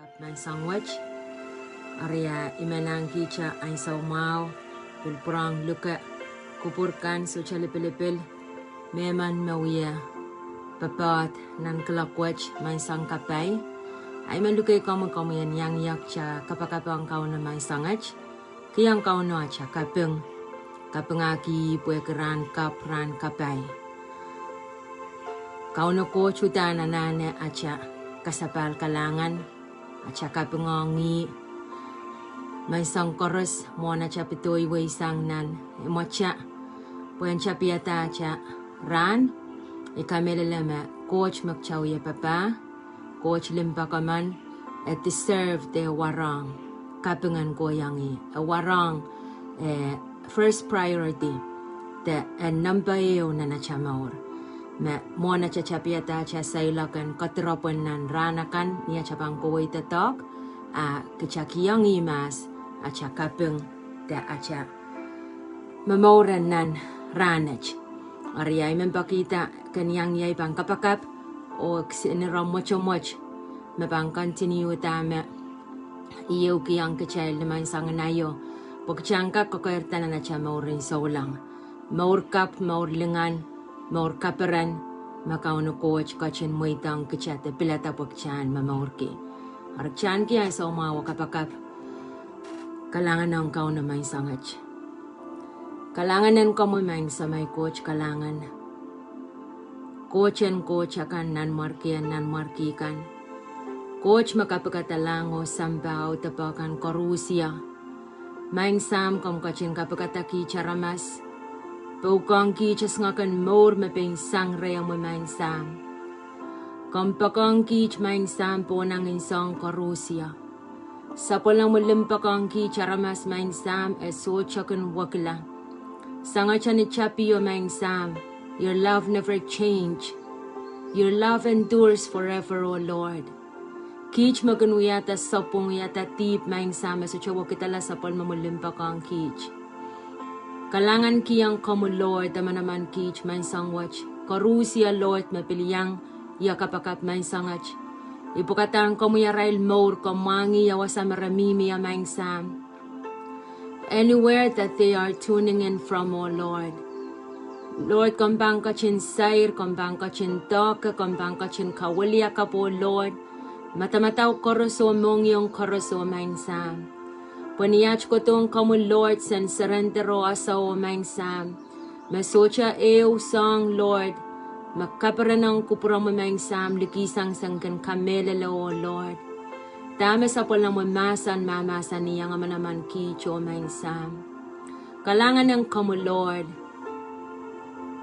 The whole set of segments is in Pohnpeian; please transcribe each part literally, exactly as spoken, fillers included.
Kapakap mahsen wet, eri I men ahnikihte ansou mwahu, pil pwurehng luke kupwur kan, sohte lipilipil, mehmen me wie popohd nan kuloak wet, mahsen kapai. I men luke komwi, komwi en iang iakte kapakap ong Kauno mahsen wet, kihong Kauno atail kaping, kapingahki pwehki rahn kapw, rahn kapai. Kauno Koht, udahn anahne atail kasapahl kalahngan, atail kaping ong ih, mahsen koaros mwohn atail pedoisang nan imwatail, pwehn tapiada atail rahn. I kamehlele me Koht me kitail wie papah, Koht limpoak emen, e deserve de warohng kaping en kohiong ih, e warohng, eh, first priority, de e nempe ehu nan atail mour. Me mwohn atail tapiada atail seiloak en kediropw nan rahn akan, ni atail pahn kohwei doadoahk, a kitail kihong ih mahs, atail kaping, de atail momour nan rahn wet. Eri I men pekihda ken iang iei pahn kapakap, oh kisin ire mwotomwot me pahn continue dahme I ehukihong kitail ni mahsen aio, pwe kitail en kak kokoirda nan atail mour en souleng, mour kapw, mour lingan, mour kaperen, me Kauno Koht ketin mweidohng kitail de pilada pwe kitail en momourki. Eri kitail en kihong ansou mwahu kapakap, kalahngan ong Kauno mahsen wet. Kalahngan en komwi Maing Samei Koht kalahngan, Koht en koht akan, Nanmwarkien nanmwarki kan, Koht me kapikada lahng oh sampah, audepe kan koarusie. Maing Sahm, komw ketin kapikada kiht aramas, pwukoahng kiht esingek en mour me pein sang rehmwi Maing Sahm. Komw poakohng kiht Maing Sahm pohn ansoun koarusie. Sapwellimomwi limpoak ong kiht aramas Maing Sahm, e sohte kin wekila. Sangete ni tapio Maing Sahm, your love never change. Your love endures forever, O Lord. Kiht me kin wiahda sapwung, wiahda dihp Maing Sahm, e sohte wekidala. Sapwellimomwi limpoak ong kiht. Kalahngankihong komwi Lord, manaman kiht mahsen wet koarusie Lord me pil iang ie kapakap mahsen wet. I pwukadahng komwi arail mour, komw mwahngih wasa me re mihmi ie Maing Sahm. Anywhere that they are tuning in from, O Lord. Lord, komw pahn ketin sair, komw pahn ketin doahke, komw pahn ketin kawiliakapw, O Lord, madamadau koaros oh mohngiong koaros, O Maing Sahm. Pwe ni at kohdohng komwi Lord, sen surrender oh ese, O Maing Sahm, me sohte ehu soahng Lord me kaperenong kupwuromwi Maing Sahm, likih sang sen kin kamehlele, O Lord, dahme sapwellimomwi mahsen mahmahsanihong manaman kiht, O Maing Sahm. Kalahngan en komwi Lord.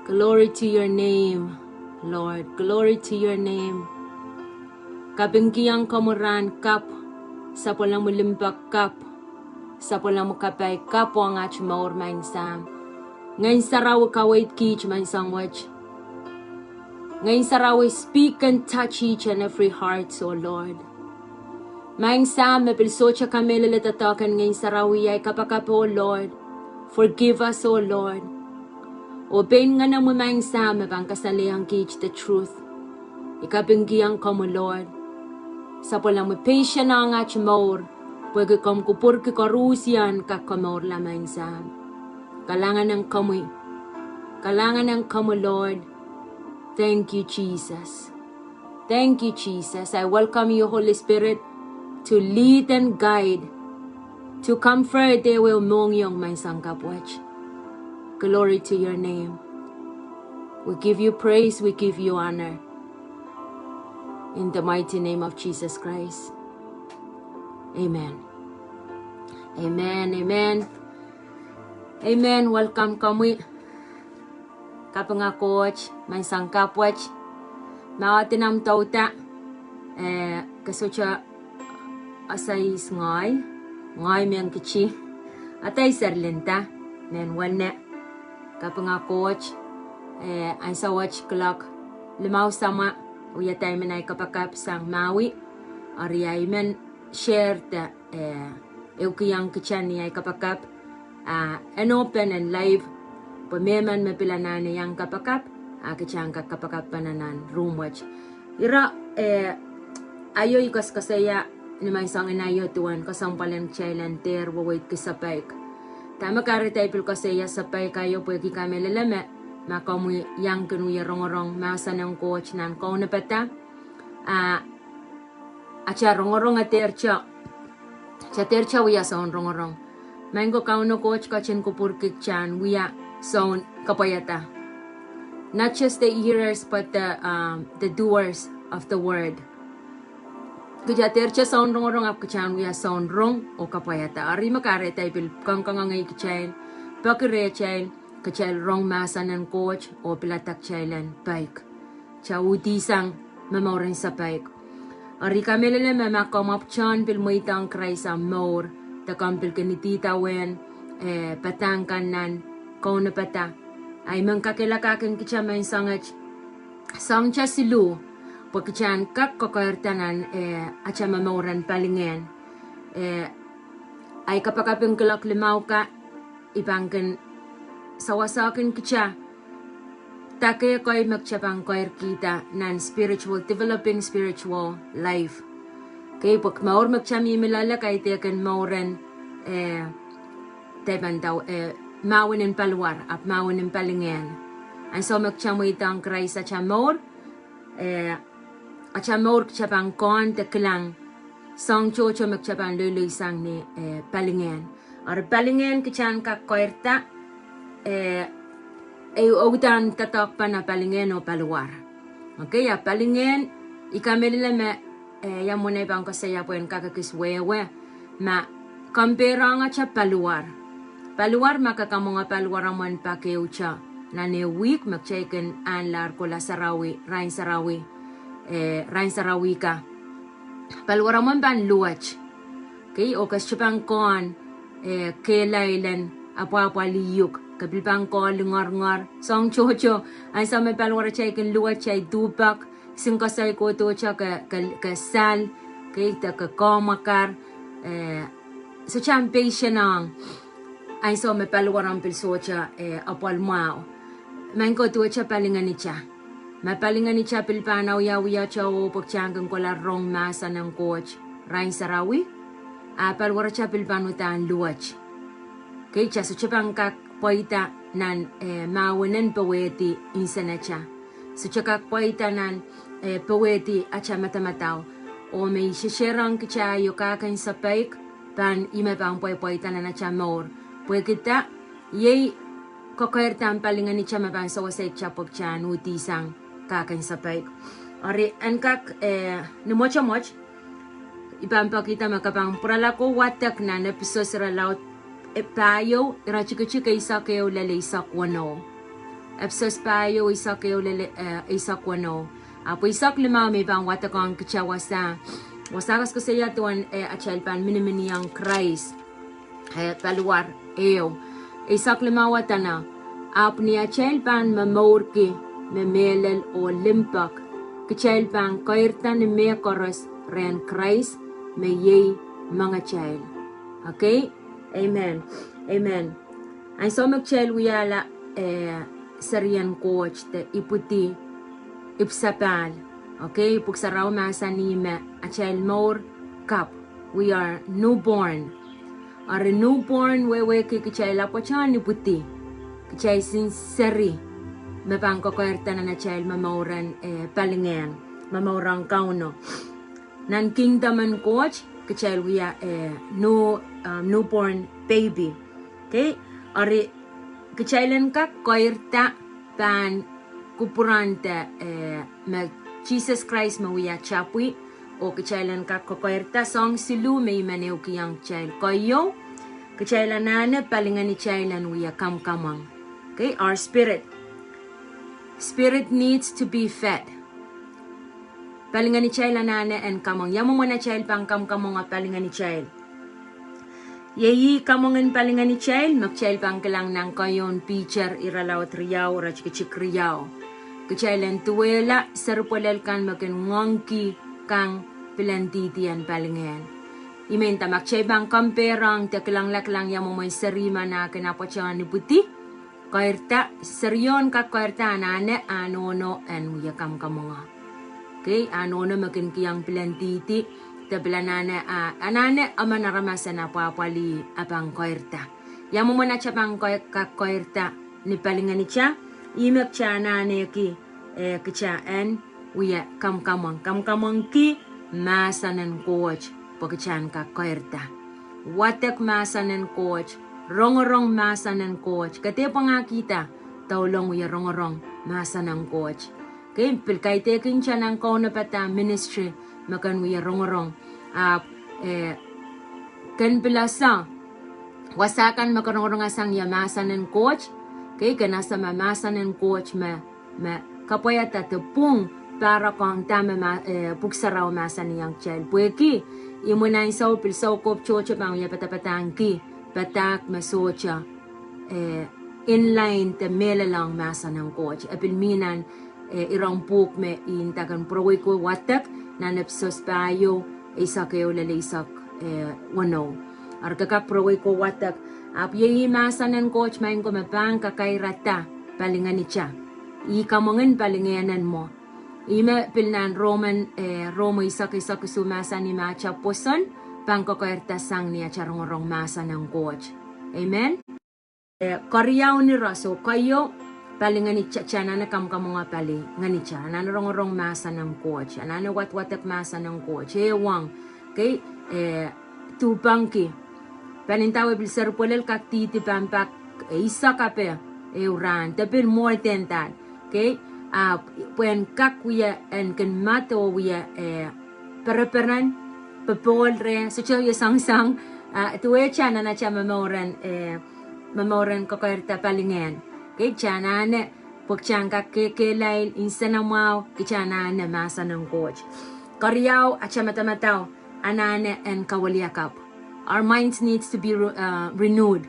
Glory to your name, Lord. Glory to your name. Kapingkihong komwi rahn kapw, sapwellimomwi limpoak kapw, sapwellimomwi kapai kapw ong at mour Maing Sahm. Ngehn Sarawi kaweid kiht mahsen wet. Ngehn Sarawi, speak and touch each and every heart, O Lord. Maing Sahm, me pil sohte kamehlele doadoahk en Ngehn Sarawi, I kapakap, O Lord. Forgive us, O Lord. Oh pein Ngenemwi Maing Sahm me pahn kasalehiong kiht the truth. I kapingkihong komwi Lord. Sapwellimomwi peisenong at mour, pwehki komw kupwurki koarusie en kak komourla Maing Sahm. Kalahngan en komwi. Kalahngan en komwi Lord. Thank you, Jesus. Thank you, Jesus. I welcome you, Holy Spirit, to lead and guide, to comfort ehu mohngiong Maing Sahm kapw wet. Glory to your name. We give you praise, we give you honor. In the mighty name of Jesus Christ. Amen. Amen, amen. Amen, welcome komwi. Kapinga Koht, Maing Sahm kapw wet. Ma e kin ahmw douda, eh, ke sohte ese ihs ngehi, ngehi mehn kiti. Adei Serlinda, mehn wenne. Kapinga Koht, eh, ansou wet kuloak limau samwa, wia dahme I men ahi kapakap sang Maui, eri I men share de eh, ehukihong kitail ni ahi kapakap, ah, en open en live, pwe mehmen me pil anahne iang kapakap, ah, kitail en kak kapakap pahn nan room wet. Ira, eh, aio I koasokoasoia, ni maing soangen aio duwen kesempwal en kitail en dehr weweidki sapeik. Dahme kahrehda I pil koasoia sapeik aio pwehki I kamehlele me ma komwi iang kin wie rongorong mahsen en Koht nan kaunopada, a, atail rongorong e dehr, atail dehr wia soun rongorong. Maing ko, Kauno Koht ketin kupwurki kitail en wia soun kapwaiada. Not just the hearers, but the, um, the doers of the word. Kitail dehr soun rongorong ahpw kitail en wia soun rong oh kapwaiada. Eri me kahrehda I pil kangoange kitail, peki rehtail, kitail rong mahsen en Koht oh pilada kitail en peik. Kitail uhdihsang momouren sapeik. Eri I kamehlele me ma komw ahpwtehn pil mweidohng Krais omw mour, de komw pil kin idawehn, eh, padahk kan nan kaunopada, ahi men kakehlakahkin kitail maing soanget, soang kitail siluh, pwe kitail en kak kokoirda nan, eh, atail momouren palingehn. Eh, ahi kapakap en kuloak limau ka, I pahn kin sawaskin kitail dake kei me kitail pahn koairkihda nan spiritual, developing spiritual life. Kei, pwe mour me kitail mihmi loale kaidehkin mouren, eh, dependau, eh, mahwen en paliwar, ahpw mahwen en palingehn. Ansou me kitail mweidohng Krais atail mour, eh, atail mour kitail pahn kohn de kilang soang tohto me kitail pahn loiloisang ni, eh, palingehn. Eri palingehn kitail en kak koairda, eh, e uhdahn doadoahk pahn a palingehn oh paliwar. Okay, a palingehn, I kamehlele me, eh, ia mwomwen ei pahn koasoia pwehn kak ekis wehwe, ma compare-ong atail paliwar. Paliwar, ma ke kamwenge paliwaramwen pak ehute nan ehu wihk me kitail kin ahnlahr kohla sarawi, rahn sarawi, eh, rahn sarawi ka, paliwaramwen pahn luwet. Kei, oh ke sohte pahn kohn, eh, kehlail en apwahpwalih uhk, ke pil pahn kohn lingorngor. Soang tohto, ansou me paliwar atail kin luwet, atail duhpek, sinkasai kohdohte ke, ke, ke sal, kei, de ke kamwakar, eh, sohte pahn peisenong ansou me paliwaramw pil sohte, eh, apwal mwahu. Maing ko, duwehte palingehn kitail. Ma palingehn kitail pil pahn awiawihte oh pwe kitail kin kohla rong mahsen en Koht rahn sarawi, a paliwar atail pil pahn uhdahn luwet. Kei, kitail sohte pahn kak pweida nan, eh, mahwen en powehdi nsenatail. Sohte kak pweida nan, eh, powehdi atail madamadau. Oh me I sehse rong kitail aio, kak en sapeik pahn ih me pahn pweipweida nan atail mour. Pwehki da, iei kokoirda en palingehn kitail me pahn sewese kitail pwe kitail en uhdihsang kak en sapeik. Eri en kak, eh, ni mwotomwot, I pahn pekihda me ke pahn pwurala ko wadek nan Episos irelaud, eh, pahieu, iretikitik eisek ehu lel eisek weneu. Episos pahieu eisek ehu lel, eh, eisek weneu. Ahpw eisek limau me I pahn wadekohng kitail wasa, wasa koasokoasoia duwen, eh, atail pahn miniminiong Krais, eh, paliwar ehu. Eisek limau wadena, ahpw ni atail pahn momourki me mehlel oh limpoak, kitail pahn koirda ni mehkoaros rehn Krais me iei mengatail. Okay? Amen. Amen. Ansou me kitail wiahla, eh, serien Koht de ipwidi, ipwsapahl. Okay, Pwuhk Sarawi mahsanih me atail mour kapw. We are newborn. Eri newborn wehwehki kitail apwtehn ipwidi. Kitail sin seri me pahn kokoirda nan atail momouren, eh, palingehn, momourong Kauno. Nan kingdom en Koht, kitail wia, eh, new, uh, newborn baby. Okay? Eri kitail en kak koirda pahn kupwuren de, eh, me Sises Krais me wia tapwi, oh kitail en kak kokoirda soang siluh me I men ehukihong kitail keieu, kitail anahne palingehn kitail en wia kamwkamweng. Okay, our spirit. Spirit needs to be fed. Palingehn kitail anahne en kamweng. Ia mwomwen atail pahn kamwkamwenge palingehn kitail? Iei ih kamwengen palingehn kitail me kitail pahn kilang nan keieun Piter irelaud riau, iretikitik riau. Kitail en duwehla seri pwelel kan me kin ngoangki kang pilendidi en palingehn. I men nda ma kitail pahn compare-ong de kilangla kilang ia mwomwen seri me anahne kin apwtehn ipwidi, koirda, serien kak koirda anahne a nohno en wia kamwkamwenge. Okay, a nohno me kin kihong pilendidi, Ih pil anahne, ah, anahne emen aramas en apwahpwalih a pahn keirda. Ia mwomwen atail pahn kak keirda ni palingehnitail? Ih me kitail anahneki, eh, kitail en wia kamwakamweng, kamwakamwengki mahsen en Koht pwe kitail en kak keirda. Wadek mahsen en Koht, rongorong mahsen en Koht. Ke dehr pwangahkihda doulong wia rongorong mahsen en Koht. Okei, pil kaidehkin kitail nan kaunopada ministry me ken wia rongorong. Ahpw, eh, ken pil ese wasa kan me ke rongorong sang ia mahsen en Koht. Okei, ken ese ma mahsen en Koht me, me kapwaiada de pwung pahrek ong dahme ma, eh, Pwuhk Sarawi mahsanihong kitail. Pwehki imwin ansou pil soukohp tohto pahn wia padapadahngki padahk me sohte, eh, in line de mehlel ong mahsen en Koht. E pil mi nan, eh, iren pwuhk me I ndahkin Pwurewei ko Wadek, nan Episos pahieu, eisek ehu lel eisek, eh, weneu. Eri ke kak Pwurewei ko Wadek, ahpw iei ih mahsen en Koht, maing ko, me pahn kakairada palingehnitail. Ih kamwengin palingehnen mwo. Ih me pil nan Roman, eh, Rom eisek, eisek isuh mahsanih ma atail pwoson pahn kakairada sang ni atail rongorong mahsen en Koht. Amen. Eh, keriau ni roso, keieu, palingehnitail, anahne kamwakamwenge palingehnitail, anahne rongorong mahsen en Koht, anahne wadwadek mahsen en Koht, eh, wang, okei, eh, duhpangki. Pahn inda wia pil seri pwelel kak dihdi pahn pak, eh, eisek ape, eh, rahn, de pil more than that. Okei, ah, pwehn kak wia en kin mado wia, eh, pereperen, popohl reh, sohte wia soangosoang, ah, duwehte nan atail momour en, eh, momour en kakairada palingehn. Okei, kitail anahne, pwe kitail en kak kekehlail, nsenamwahu, kitail anahne mahsen en Koht. Keriau, atail madamadau anahne en kawiliakapw. Our minds needs to be re-, uh, renewed.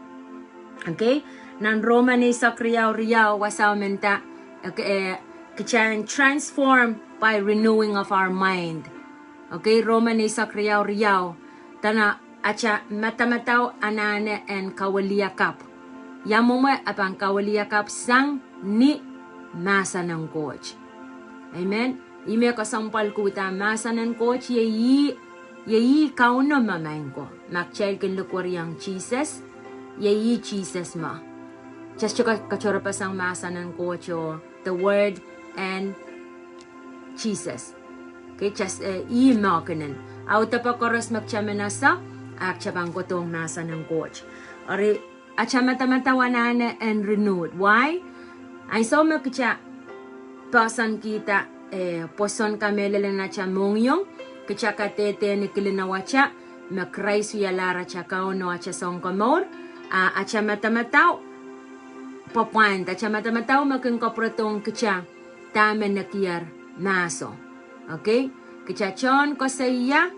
Okei, nan Roman eisek riau riau, wasao me nda, okei, eh, kitail en transform by renewing of our mind. Okei, Roman eisek riau riau, dene atail madamadau anahne en kawiliakapw. Ia mwomwe e pahn kawiliakapw sang ni mahsen en Koht. Amen. Ih me kesempwal kohda mahsen en Koht, iei ih, iei ih Kauno me, maing ko. Ma kitail kin likwerihong Sises, iei ih Sises me. Just ke, ke tohrope sang mahsen en Koht o, the word and Sises. Okei, just, eh, ih me kenen. Audepe koaros me kitail men ese, ah, kitail pahn kohdohng mahsen en Koht. Eri, atail madamadau anahne en renewed. Why? Ansou me kitail poahsoankihda, eh, pwoson kamehlele nan atail mohngiong, kitail kadehde ni kilin wasa, me Krais wialahr atail Kauno, atail Sounkomour, ah, atail madamadau pwapwand, atail madamadau me kin kapwuredohng kitail dahme nekier mahso. Okei? Kitail tohn koasoia,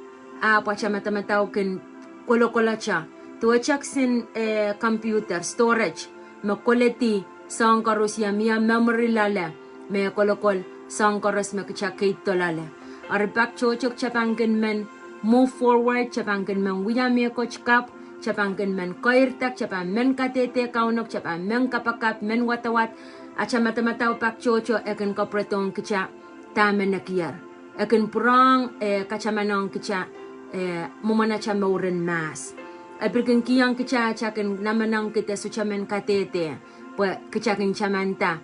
ahpw atail madamadau kin kolokolete. Duwehte kisin, eh, computer, storage, me koledi soahng koaros, ia mie memory loale, me kolokol soahng koaros me kitail keid doaloale. Eri pak tohto kitail pahn kin men move forward, kitail pahn kin men wia mehkot kapw, kitail pahn kin men keirda, kitail pahn men kadehde Kauno, kitail pahn men kapakap, men wadawad, atail madamadau pak tohto e kin kapwuredohng kitail dahme nekier. E kin pwurehng, eh, katamanohng kitail, eh, mwomwen atail mouren mahs. E pil kin kihong kitail, atail kin namenengki de sohte men kadehde, pwe kitail kin tamanda.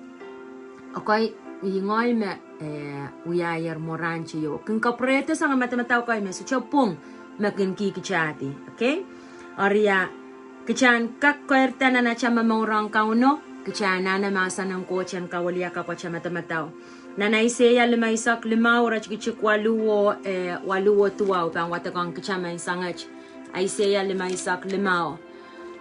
Okei, ih ngehi me, eh, wiahier mwo rahn teio. Kin kapwurehdo sang madamadau kei me sohte pwung me kin kihkitahdi. Okei? Eri ia, kitail en kak keirda nan atail momour ong Kauno, kitail anahne mahsen en Koht en kawiliakapw atail madamadau. Nan Aiseia limeisek limau, iretikitik waluh oh, eh, waluh oh duwau, pahn wadekohng kitail menseng et. Aiseia limeisek limau,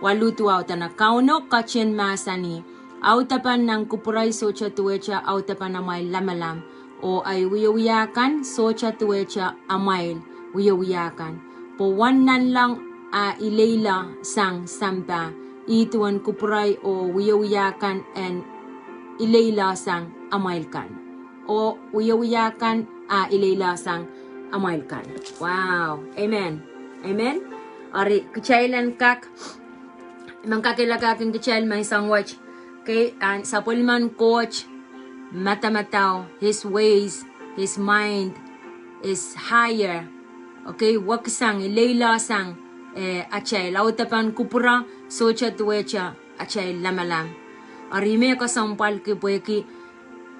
waluh duwau, dene Kauno ketin mahsanih: Audepen nan kupwurai sohte duwehte audepen amwail lamalam, oh ei wiewia kan sohte duwehte amwail wiewia kan. Pwe wen nanleng a ileile sang sampah, ih duwen kupwurai oh wiewia kan en ileile sang amwail kan. Oh wiewia kan a ileile sang amwail kan. Wow. Amen. Amen. Eri kitail en kak, men kakehlakahkin kitail menseng wet. Okei, ahn sapwellimen Koht madamadau, his ways, his mind is higher. Okay, wekisang, ileilosang, eh, atail audepen kupwuro, sohte duwehte atail lamalam. Eri me kesempwalki pwehki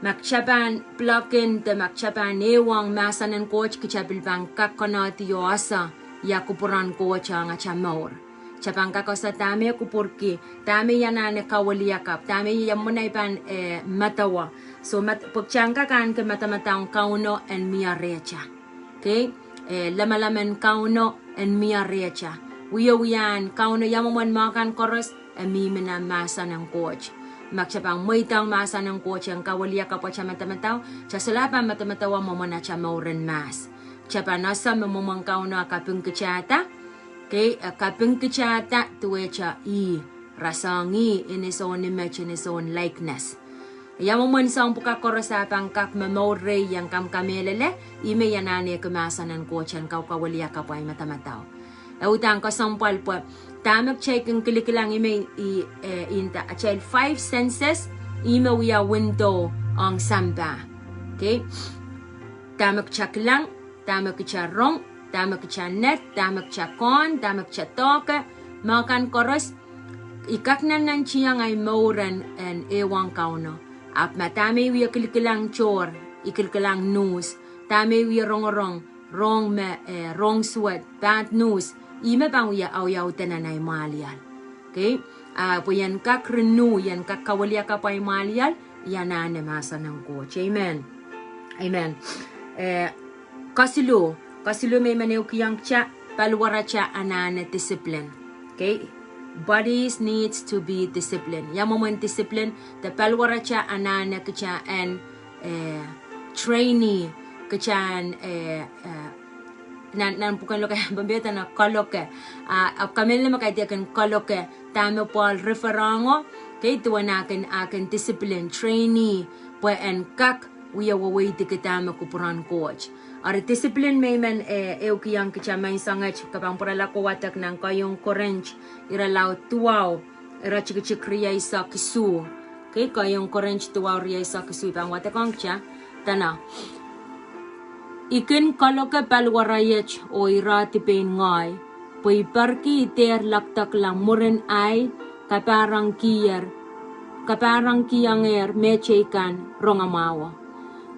ma kitail pahn plug in de ma kitail pahn ehuong mahsen en Koht, kitail pil pahn kak konehdi oh ese ia kupwuren Koht ong atail mour. Kitail pahn kak ese dahme kupwurki, dahme I anahne kaweliakapw, dahme ia mwomwen ei pahn, eh, medewe. So, pwe kitail kak ahneki madamadau Kauno en mie rehtail. Okay? Eh, lamalam en Kauno en mie rehtail. Wiewia en Kauno ia mwomwen mehkan koaros, e mihmi nan mahsen en Koht. Ma kitail pahn mweidohng mahsen en Koht en kaweliakapw atail madamadau, kitail solahr pahn madamadau mwomwen atail mour en mahs. Kitail pahn ese me mwomwen Kauno e kapingkitada. Okay, e kapingkitada duwehte ih, rasehng ih in his own image, in his own likeness. Ia mwomwen soahng pwukat koaros e pahn kak momour rehi en kamkamehlele, ih me I anahneki mahsen en Koht en kaweliakapw ahi madamadau. E uhdahn kesempwal pwe dahme kitail kin kilikilang, ih me, eh, nda atail five senses, ih me wia window ong sampah. Okay? Dahme kitail kilang, dahme kitail rong, dahme kitail ned, dahme kitail kohn, dahme kitail doahke, mehkan koaros, I kak nannantiong ahi mour en, en ehuong Kauno. Ahpw ma dahme I wie kilikilang tohr, I kilikilang news, dahme I wie rongorong, rong me, eh, rong suwed, bad news, ih me pahn wie audaudki nan ahi mwahliel. Okay? Ah, pwe I en kak renew, I en kak kaweliakapw ahi mwahliel, I anahne mahsen en Koht. Amen. Amen. Eh, kasiluh, kasiluh me I men ehukihong kitail, paliwaratail anahne discipline. Okay? Bodies needs to be disciplined. Ia mwomwen discipline, de paliwaratail anahne kitail en, eh, trainee, kitail en, eh, eh, nan, nan pwuken lokaia en Pohnpei dene kaloke. Ah, ahpw kamehlele me kaidehkin kaloke, dahme Pohl referengo, okay, duwen ah kin, ah kin discipline, trainee, pwe en kak wie weweidiki dahme kupwuren Koht. Eri discipline me I men, eh, ehukihong kitail maing soanget, ke pahn pwurala ko wadek nan Keieun Korint, irelaud duwau, iretikitik rieisek isuh. Okay, Keieun Korint duwau rieisek isuh, I pahn wadekohng kitail, dene, I kin kaloke paliwaraiet oh irehdi pein ngehi, pwe I perki I dehr lekdekla mwurin ahi kapahrengkihier, kapahrengkihongehr mehteikan rongamwahuo.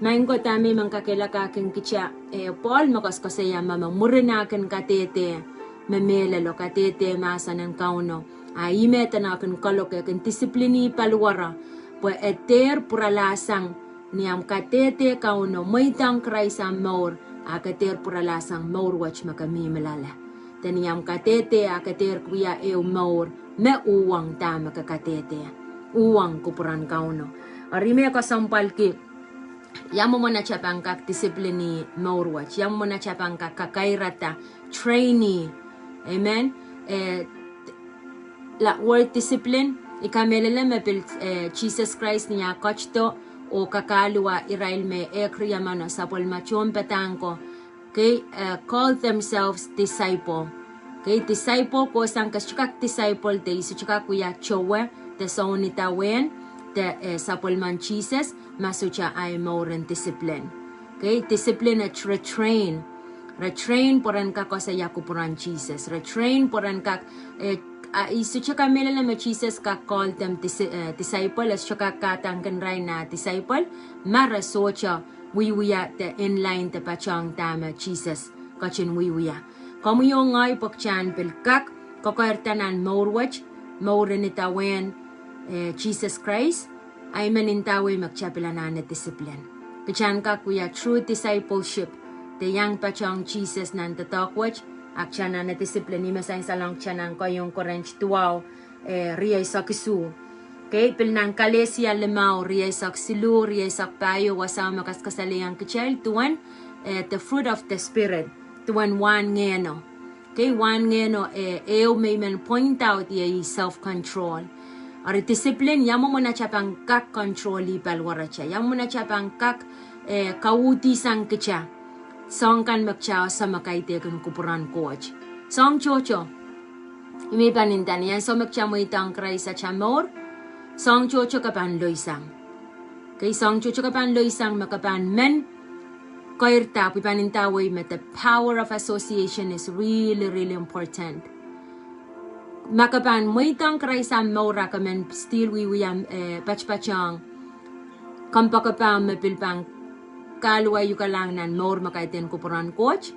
Maing ko, dahme I men kakehlaka kin kitail, eh, Pohl me koasokoasoia me, me mwurin ah kin kadehde, me mehlelo kadehde mahsen en Kauno. Ah ih me dene kin kaloke, kin discipline paliwaro, pwe e dehr pwuralahsang ni ahmw kadehde Kauno, mweidohng Krais ahmw mour, ah ke dehr pwuralahsang mour wet me ke mihmi loale. De ni ahmw kadehde ah ke dehr wia ehu mour me uhwong dahme ke kadehde, uhwong kupwuren Kauno. Eri me kesempwalki, ia mwomwen atail pahn kak discipline mour wet, ia mwomwen atail pahn kak kakairada, trainee. Amen. Eh, la word discipline, I kamehlele me pil, eh, Sises Krais ni ah ketido oh kakaluwa irail me ehk riemeno, sapwellime tohnpadahk ko, okay, eh, call themselves disciple. Okay, disciple, kohsang ke sohte kak disciple de I sohte kak wia towe de soun idawehn de, eh, sapwellimen Sises ma sohte ahi mour en discipline. Okay, discipline, eh, re train. Re train pwe ren kak koasoia kupwuren Sises. Re train pwe ren kak, eh, ah, I sohte kamehlele me Sises kak call them dis-, eh, disciple, e sohte kak kahdaneki irail nan disciple, ma re sohte wiewia de in line de patohng dahme Sises ketin wiewia. Komwi oh ngehi pwe kitail en pil kak kokoirda nan mour wet, mour en idawehn, eh, Sises Krais, ahi men ndawei me kitail pil anahne discipline. Kitail en kak wia true discipleship, de iang patohng Sises nan doadoahk wet, a kitail anahne discipline, ih me sansalohng kitail nan Keieun Korint duwau, eh, rieisek isuh. Okay, pil nan Kalesia limau, rieisek siluh, rieisek pahieu, wasao me kaskasalehiong kitail duwen, eh, the fruit of the Spirit, duwen wahn Ngehno. Okay, wahn Ngehno, eh, ehu me I men point out iei self-control. Eri discipline, ia mwomwen atail pahn kak control-i paliwaratail, ia mwomwen atail pahn kak, eh, kauhdihsang kitail soahng kan me kitail ese me kaidehkin kupwuren Koht. Soahng tohto. I men pahn nda ni ansou me kitail mweidohng Krais atail mour, soahng tohto ke pahn loisang. Okay, soahng tohto ke pahn loisang me ke pahn men koirda, pwe I pahn ndawei me the power of association is really, really important. Ma ke pahn mweidohng Krais ahmw mour a ke men still wiewia, eh, patpatohng kompoakepahmw me pil pahn kahluwa uhk lang nan mour me kaidehn kupwuren Koht.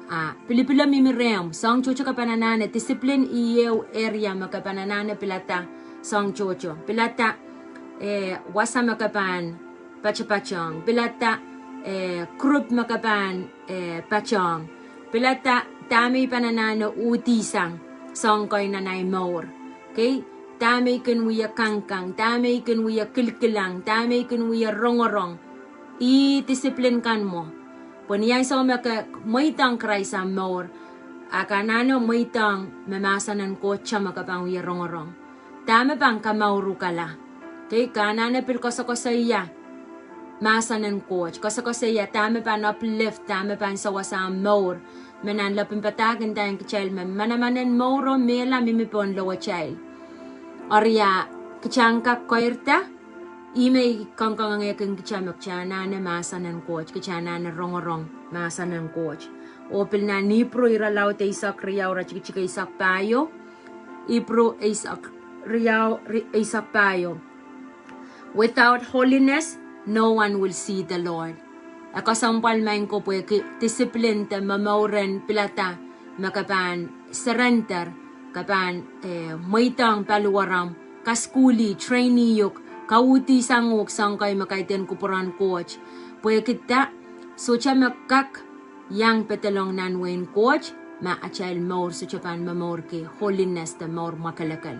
Ah, pilipil mihmi rehmw, soahng tohto ke pahn anahne discipline, ieu area me ke pahn anahne pilada soahng tohto. Pilada, eh, wasa me ke pahn patpatohng. Pilada, eh, group me ke pahn, eh, patohng. Pilada dahme I pahn anahne uhdihsang soahng kei nan ahi mour. Okay? Dahme I kin wie kangkang, dahme I kin wie kilkilang, dahme I kin wie rongorong. Ih discipline kan mwo. Pwe ni ansou me ke mweidohng Krais ahmw mour, a ke anahne mweidohng me mahsen en Koht me ke pahn wie rongorong. Dahme pahn kamourukala. Okay, ke anahne pil koasokoasoia mahsen en Koht. Koasokoasoia dahme pahn uplift, dahme pahn sewese ahmw mour. Me nan lepin padahk ndahng kitail me manaman en mour oh mehla mihmi pohn lowetail. Eri a kitail en kak koirda, ih me I kangoangehki kitail me kitail anahne mahsen en Koht, kitail anahne rongorong mahsen en Koht. Oh pil nan Ipru irelaud eisek riau, iretikitik eisek pahieu. Ipru eisek riau, ri-, eisek pahieu. Without holiness, no one will see the Lord. E kesempwal maing ko pwehki discipline de momouren pilada me ke pahn surrender, ke pahn, eh, mweidohng paliwaramw, kasukuhli, train-ih uhk, kauhdihsang uhk soahng kei me kaidehn kupwuren Koht. Pwehki da, sohte me kak iang pedolong nan wehin Koht ma atail mour sohte pahn momourki holiness de mour mwakelekel.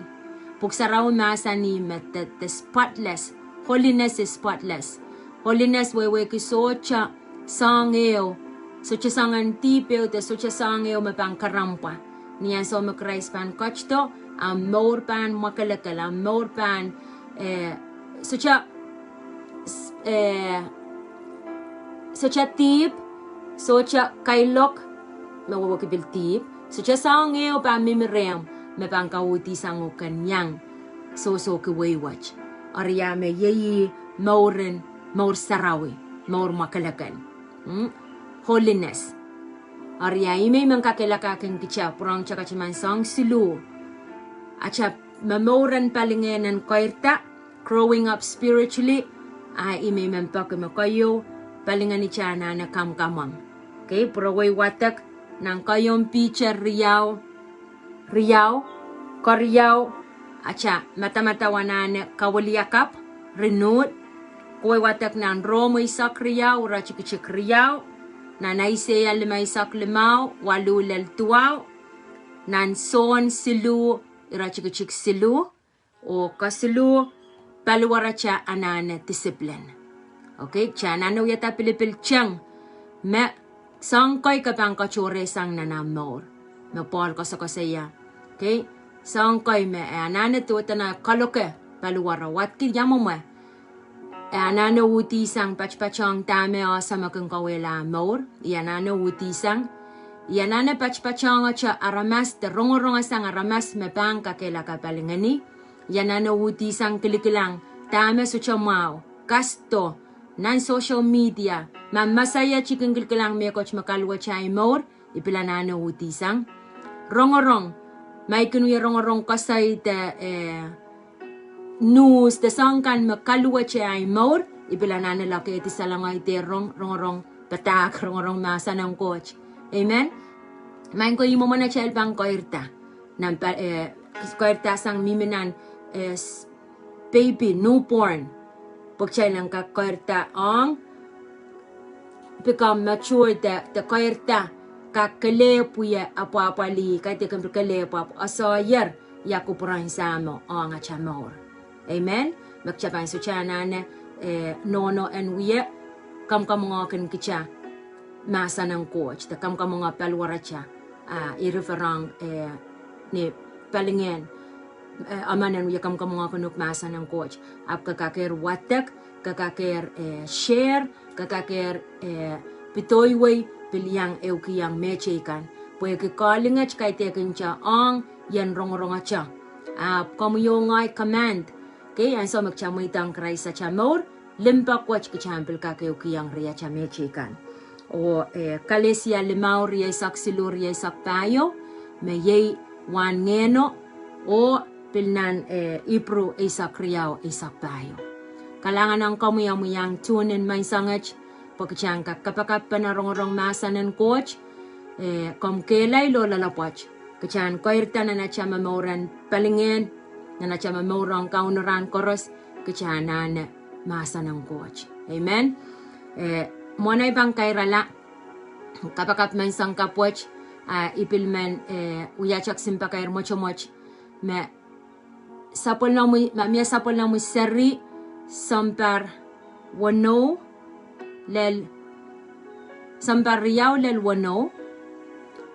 Pwuhk Sarawi mahsanih me the, the spotless, holiness is spotless. Holiness wehwehki sohte soahng ehu, sohte soangen dihp ehu de sohte soahng ehu me pahn karempwa. Ni ansou me Krais pahn ketido, ahmw mour pahn mwakelekel, ahmw mour pahn, eh, sohte, eh, sohte dihp, sohte kailok, me wehwehki pil dihp, sohte soahng ehu pahn mihmi rehmw me pahn kauhdihsang uhk ken iang sohsohki wehi wet. Eri a me iei mouren, mour sarawi, mour mwakelekel. Mm? Holiness. Eri a ih me I men kakehlakahkin kitail pwurehng kitail kataman soahng siluh. Atail momouren palingehn en koirda, growing up spiritually, a ih me I men peki me keieu palingehn atail anahne kamkamweng. Okay, pwurehng wadek nan keieun Piter riau, riau, keriau, atail madamadau anahne kawiliakapw, renewed. Keieu wadek nan Rom eisek riau, iretikitik riau, nan Aiseia limeisek limau, waluh lel duwau, nan Sohn siluh, iretikitik siluh, oh kesiluh, paliwaratail anahne discipline. Okay, kitail anahne wiahda pilipil teng me soahng kei ke pahn katohrehsang nan ahmw mour. Me Pohl koasokoasoia. Okay, soahng kei me e anahne dohdo nan kaloke paliwaro, wadki ia mwomwe. E anahne uhdihsang patpatohng dahme ese me kin kauwehla ahmw mour. I anahne uhdihsang. I anahne patpatohngete aramas de rongorongasang aramas me pahn kakehlaka palingehni. I anahne uhdihsang kilikilang dahme sohte mwahu, kasudo, nan social media, ma meseiet I kin kilikilang mehkot me kaluwet ahi mour, I pil anahne uhdihsang. Rongorong, ma I kin wie rongorong koasoi de, eh, news de soahng kan me kaluwet ahi mour, I pil anahne lokehdi salengei de rong, rongorong padahk, rongorong mahsen en Koht. Amen. Maing ko, ih mwomwen atail pahn koirda. Nan pa, eh, koirda sang mihmi nan, eh, baby, newborn. Pwe kitail en kak koirda ong become mature de, de koirda kak kelehpw wie apwahpwalih, kaidehkin pil kelehpw ahpw asohier ia kupwuren Sahmo ong atail mour. Amen. Me kitail pahn sohte anahne, eh, nohno en wie kamwkamwengehkin kitail mahsen en Koht de kamwkamwenge paliwaratail, ah, iri farong, eh, ni palingehn, eh, emen en wie kamwkamwengehkin uhk mahsen en Koht. Ahpw ke kakehr wadek, ke kakehr, eh, share, ke kakehr, eh, pedoiwei pil iang ehukihong mehteikan. Pwehki koalinget kaidehkin kitail ong ien rongorongete. Ahpw komwi oh ngehi command. Okay, ansou me kitail mweidohng Krais atail mour, limpoak wet kitail en pil kak ehukihong riatail mehteikan. Oh, eh, Kalesia limau rieisek siluh rieisek pahieu, me iei wahn ngehno, oh pil nan, eh, Ipru eisek riau eisek pahieu. Kalahngan ong komwi omw iang tune in menseng wet, pwe kitail en kak kapakap pene rongorong mahsen en Koht, eh, komw kehlail oh loalopwoat. Kitail en keirda nan atail momour en palingehn, nan atail momour ong Kauno rahn koaros, kitail anahne mahsen en Koht. Amen. Eh, mwohn ei pahn kairala, kapakap menseng kapw wet, ah, I pil men, eh, wia toksin pakair mwotomwot, me sapwellimomwi, ma mie sapwellimomwi seri sounpar weneu lel, sounpar riau lel weneu,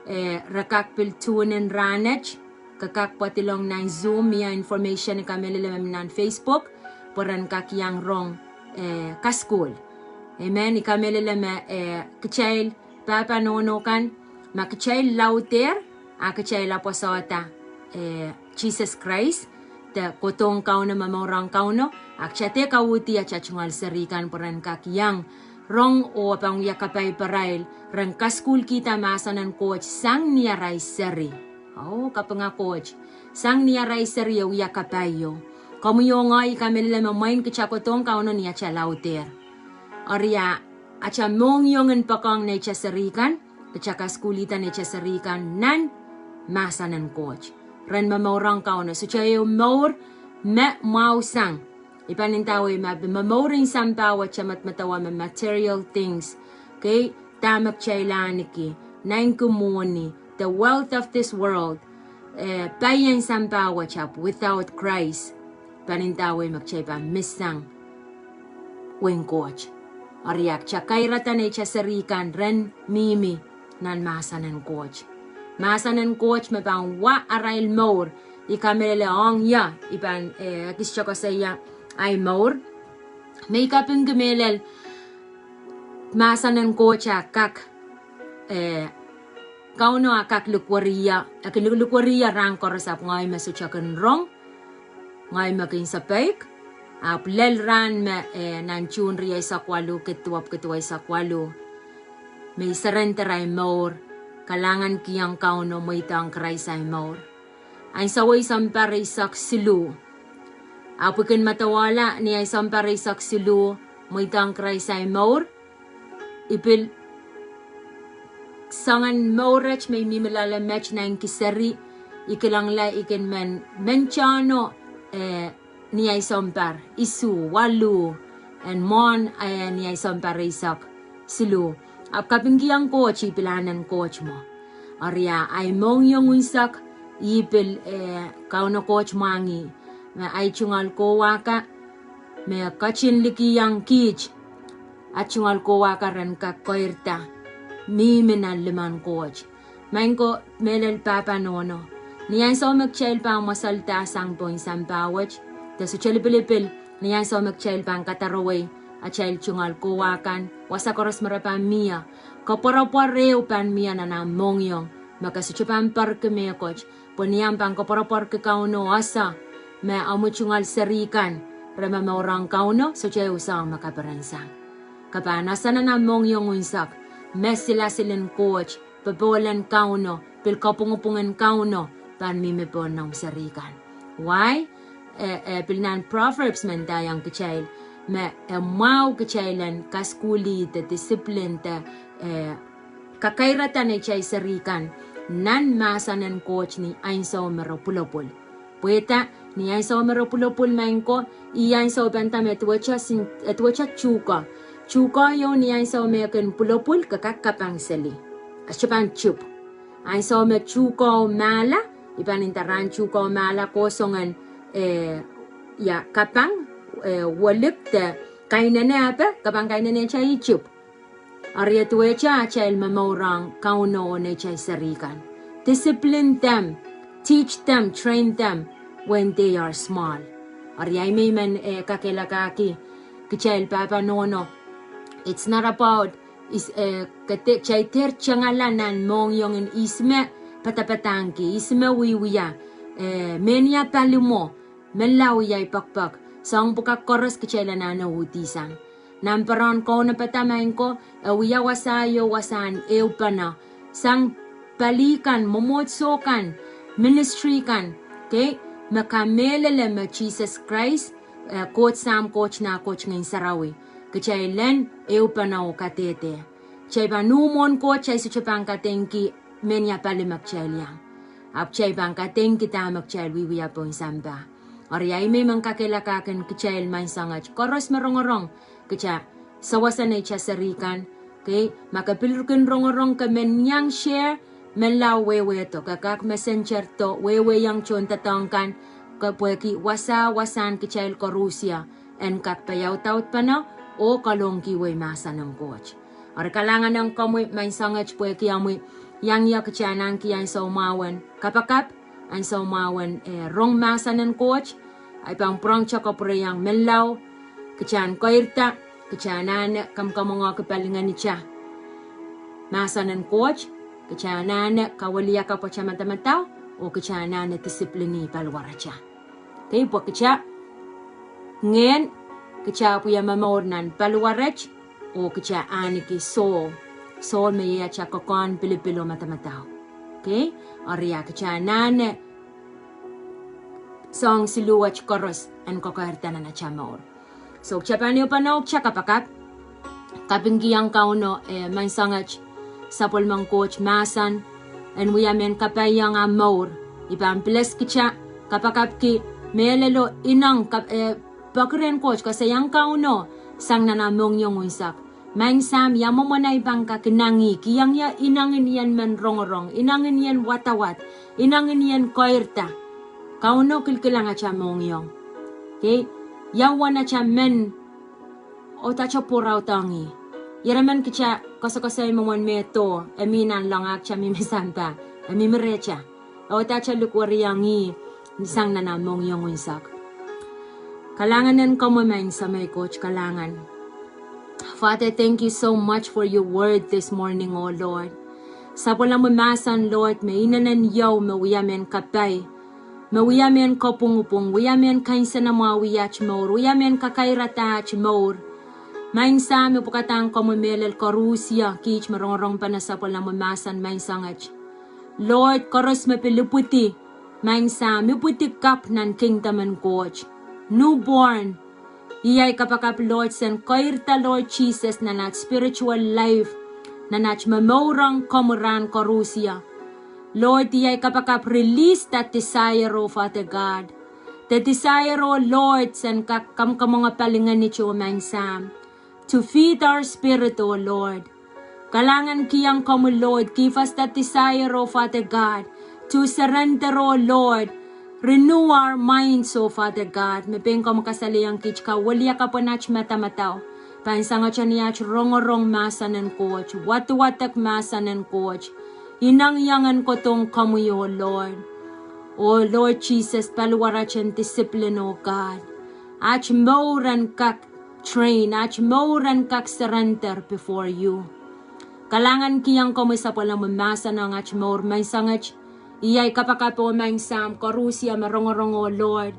eh, re kak pil tune in rahnwet, ke kak pwadilong nan Zoom, mie information I kamehlele me nan Facebook, pwe ren kak iang rong, eh, kasukuhl. Amen. I kamehlele me, eh, kitail pahpa nohno kan, ma kitail laudehr, a kitail apwasada, eh, Sises Krais, de kohdohng Kauno, momour ong Kauno, a kitail dehr kauhdi atail tungoal seri kan pwe ren kak iang rong oh pahn wia kapai pwarail, ren kasukuhlkihda mahsen en Koht sang ni arail seri. Oh, kapinga Koht. Sang ni arail seri e wia kapaio. Komwi oh ngehi I kamehlele me mwein kitail kohdohng Kauno ni atail laudehr, eri a atail mohngiong en poakohng neitail seri kan, kitail kasukuhlihda neitail seri kan nan mahsen en Koht, ren momour ong Kauno. Sohte ehu mour me mwahu sang. I pahn ndawei ma pil momour en sampah wet e medemedewe me material things. Kei, dahme kitail ahneki, naineki mwohni, the wealth of this world, eh, pai en sampah wet, ahpw without Christ, pahn ndawei me kitail pahn missang wehin Koht. Eri a kitail kairada neitail seri kan ren mihmi nan mahsen en Koht. Mahsen en Koht me pahn wa arail mour. I kamehlele ong ia I pahn, eh, ekis koasoia ahi mour. Me I kapingki mehlel mahsen en Koht a kak, eh, Kauno a kak likwerih, e kin likwerih rahn koaros ahpw ngehi me sohte kin rong, ngehi me kin sapeik, ahpw lel rahn me, eh, nan June rieisek waluh, kid duwepw kid duweisek waluh, me I surrender ahi mour, kalahngankihong Kauno, mweidohng Krais ahi mour. Ansou wet sounpar eisek siluh. Ahpw I kin medewe ni ahi sounpar eisek siluh, mweidohng Krais ahi mour, I pil soangen mour wet me I mihmi loale met naineki seri, I kilang la I kin men, men tohno, eh, ni ahi sounpar isuh, waluh, en mwohn, eh, ni ahi sounpar eisek siluh. Ahpw kapingkihong Koht I pil ahnen Koht mwo. Eri a ahi mohngiong unsek I pil, eh, Kauno Koht mwahngih me ahi tungoal kowa kan, me ketin likihong kiht ahi tungoal kowa kan ren kak keirda mihmi nan limmen Koht. Maing ko, mehlel pahpa nohno, ni ansou me kitail pahn mweselda sang pohn sampah wet, de sohte lipilipil, ni ansou me kitail pahn kadarowei atail tungoal kowa kan, wasa koaros me re pahn mie, koapworopwor ehu pahn mie nan ahmw mohngiong, me ke sohte pahn poarki mehkot, pwe ni ahmw pahn koapworopworki Kauno, ese me omw tungoal seri kan re momour ong Kauno, sohte ehu soahng me kaperen sang. Ke pahn ese nan ahmw mohngiong unsek me silasil en Koht, popohl en Kauno, pil kapwungpwung en Kauno pahn mihmi pohn omw seri kan. Why? Eh, eh, pil nan Proverbs me ndaiong kitail me e mwahu kitail en kasukuhlih de discipline de, eh, kakairada neitail seri kan nan mahsen en Koht ni ansou me re pwulopwul. Pwehda ni ansou me re pwulopwul, maing ko, ih ansou pahn nda me e duwehte tuhke. Tuhke ieu ni ansou me e kin pwulopwul, ke kak kapang seli, e sohte pahn tip. Ansou me tuhke mahla, I pahn nda rahn tuhke mahla kohsongen, eh, ia, kapang, eh, welik de kainene, ape ke pahn kainenehte, e tip. Eri e duwehte atail momour ong Kauno oh neitail seri kan. Discipline them, teach them, train them when they are small. Eri ahi me I men, eh, kakehlakahki kitail pahpa nohno, it's not about, is, eh, kitail dehr tengala nan mohngiong en ihs me padapadahngki, ihs me wiewia, eh, mehnia pali mwo, menlau iei pekpek, soahng pwukat koaros kitail anahne uhdi sang. Nan pwurehng kaunopada maing ko, e wia wasa ieu wasahn ehupene sang pali kan, mwomwohdiso kan, ministry kan, okay, me kamehlele me Sises Krais, eh, Koht Sahm, Koht Nah, Koht Ngehn Sarawi, kitail en ehupene oh kadehde. Kitail pahn uh mwohn Koht, kitail sohte pahn kadeingki mehnia pali me kitail iang. Ahpw kitail pahn kadeingki dahme kitail wiewia pohn sampah. Eri ahi me I men kakehlakahkin kitail maing sangete koaros me rongorong, kitail sewese neitail seri kan, okay, ma ke pil kin rongorong ke men iang share, menlau wehwehdo, ke kak messenger-do, wehwehki tohndoadoahk kan, ke pwehki wasa, wasahn kitail koarusie en kak peiaudaudpene oh kalohkihwei mahsen en Koht. Eri kalahngan en komwi maing sangete pwehki omwi iang ie. Kitail en ahneki ansou mwahu en kapakap, ansou mwahu en, eh, rong mahsen en Koht. I pahn pwurehngte kapwureiong menlau, kitail en keirda, kitail anahne kamwakamwengehki palingehnitail mahsen en Koht, kitail anahne kawiliakapwete madamadau, oh kitail anahne discipline paliwaratail. Okay, pwe kitail ngehn, kitail pwia momour nan paliwarail, oh kitail ahneki soh, soh me iei atail kokohn, pilipil oh madamadau. Okay, eri kitail anahne soahng siluh wet koaros en kokeirda nan atail mour. So kitail pahn ehupene oh kitail kapakap, kapingkihong Kauno, eh, maing sangete sapwellimen Koht mahsen en wia mehn kapaiong ah mour. I pahn bless kitail, kapakapki mehlelo, ineng, eh, peki rehn Koht, koasoiong Kauno sang nan ah mohngiong unsek: Maing Sahm, ia mwomwen ahi pahn kak inengieng, kihong ie inengin I en men rongorong, inengin I en wadawad, inengin I en keirda. Kauno kilkilang atail mohngiong. Okay, ia uwen atail men oh atail pwurehng dohng ih. Ire men kitail koasokoasoi mwomwen mehdo, e mi nanleng, ahpw kitail mihmi sampah, e mihmi rehtail. Oh atail likwerihong ih sang nan ah mohngiong unsek. Kalahngan en komwi maing Semei Koht, kalahngan. Father, thank you so much for your word this morning, oh Lord. Sapwellimomwi mahsen, Lord, me inenen ieu me wia mehn kapai, me wia mehn kapwungpwung, wia mehn kansenamwahuwih aht mour, wia mehn kakairada aht mour. Maing Sahm, I pwukadahng komwi mehlel koarusie, kiht me rongorongpene sapwellimomwi mahsen maing sangete. Lord, koaros me pil ipwidi, maing Sahm, ipwidi kapw nan kingdom en Koht. Newborn. Iei ahi kapakap, Lord, sen keirda, Lord Jesus, nan aht spiritual life, nan aht momourong komwi rahn koarusie. Lord, iei ahi kapakap, release that desire, oh Father God. The desire, oh Lord, sen kak kamwakamwenge palingehnit, oh maing Sahm, to feed our spirit, oh Lord. Kalahngankihong komwi, Lord, give us that desire, oh Father God, to surrender, oh Lord. Renew our minds, oh Father God. Me pein komwi kasalehiong kiht kawiliakapwen aht madamadau, pahn sangete ni aht rongorong mahsen en Koht, wadewadek mahsen en Koht, inengieng en kohdohng komwi, oh Lord. Oh Lord Jesus, paliwaratail en discipline, oh God. Aht mour en kak train, aht mour en kak surrender before you. Kalahngankihong komwi sapwellimomwi mahsen ong aht mour maing sangete. Iei ahi kapakap, oh maing Sahm, koarusie me rongorong, oh Lord,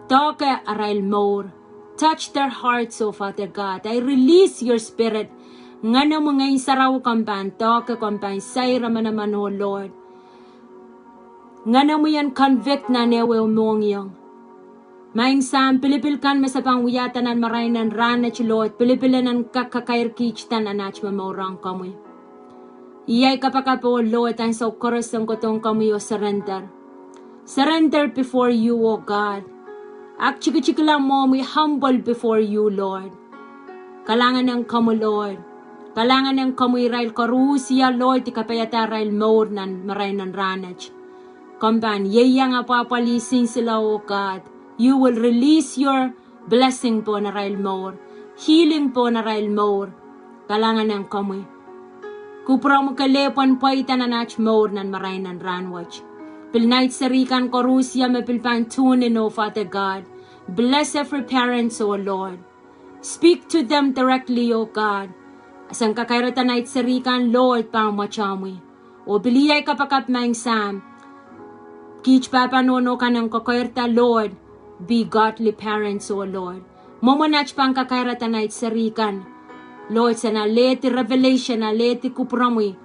doahke arail mour. Touch their hearts, oh Father God. I release your spirit. Ngenomwi Ngehn Sarawi, komw pahn doahke, komw pahn sair emenemen, oh Lord. Ngenomwi en convict nan ehu ehu mohngiong. Maing Sahm, pilipil kan me se pahn wiahda nan marain en rahnwet, Lord, pilipil en en kak kakairkihda nan aht momourong komwi. Iei ahi kapakap, oh Lord, ansou koaros en kohdohng komwi oh surrender. Surrender before you, oh God. Aktikitikla mwohmwi, humble before you, Lord. Kalahngan en komwi, Lord. Kalahngan en komwi irail koarusie, Lord, I kapaiada arail mour nan marain en rahnwet. Komw pahn ieiang apwahpwalih sinsile, oh God. You will release your blessing pohn arail mour, healing pohn arail mour. Kalahngan en komwi. Kupwuromwi kelehpw en pweida nan aht mour nan marain en rahnwet. Pil nait seri kan koarusie me pil pahn tune in, oh Father God. Bless every parents, oh Lord. Speak to them directly, oh God. Sen kakairada nait seri kan, Lord, pahn mwetomwi. Oh pil iei ahi kapakap maing Sahm, kiht pahpa nohno kan en kokoirda, Lord, be godly parents, oh Lord. Mwomwen aht pahn kakairada nait seri kan, Lord, sen alehdi revelation, alehdi kupwuromwi,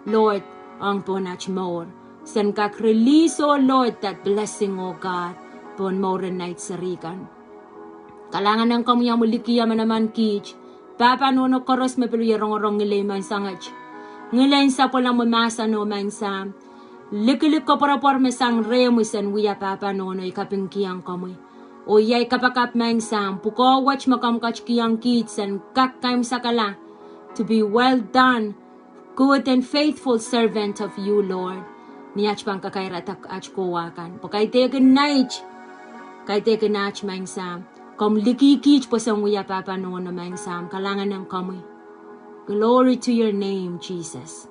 Lord, ong pohn aht mour. Sen kak release, oh Lord, that blessing, oh God, pohn mouren nait serihkan. Kalahngan en komwi omwi likih manaman kiht. Pahpa nohno koaros me pil wie rongorong ngilen menseng et, ngilen sapwellimomwi mahsen, oh Maing Sahm, likilik koapworopwor me sang rehmwi sen wia pahpa nohno, I kapingkihong komwi. Oh iei ahi kapakap Maing Sahm, pwukoa wet me komw ketikihong kiht sen kak kaimwisekala, to be well done, good and faithful servant of you, Lord. Ni aht pahn kakairada aht kowa kan, pwe kaidehkin nait, kaidehkin aht Maing Sahm, komw likih kiht pwoson wia pahpa nohno Maing Sahm. Kalahngan en komwi. Glory to your name, Jesus.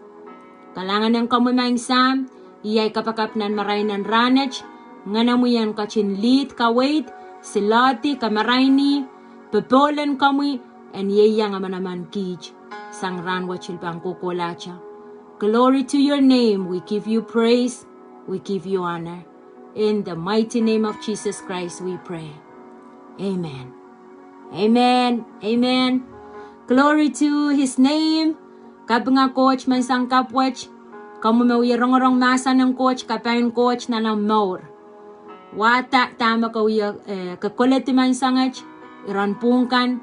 Kalahngan en komwi Maing Sahm, iei ahi kapakap nan marain en rahnwet, Ngehnomwi en ketin lead, kaweid, siloahdi, kamaraini, popohl en komwi, en ieiang manaman kiht, sang rahnwet pil pahn kohkohlahte. Glory to your name, we give you praise, we give you honor. In the mighty name of Jesus Christ we pray. Amen. Amen. Amen. Glory to his name. Kapinga Koht menseng kapw wet. Komwi me wie rongorong mahsen en Koht, kapain Koht nan omw mour. Wahda dahme ke wie, eh, ke koledi menseng et, iren pwung kan,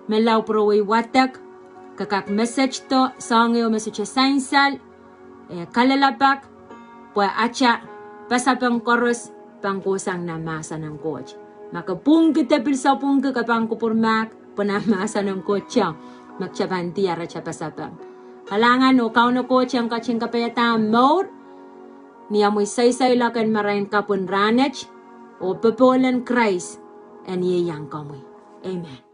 menlau pwurowei wadek, ke kak message do soahng ehu me sohte sansal, eh, kalelapak, pwe atail pasapeng koaros pahn kohsang nan mahsen en Koht. Ma ke pwungki de pil sapwungki, ke pahn kupwur mahk, pwe nan mahsen en Koht ieu me kitail pahn diar atail pasapeng. Kalahngan oh Kauno Koht en ketin kapaiada omw mour, ni omwi saisailok en marain kapw en rahnwet, oh popohl en Krais en ieiang komwi. Amen.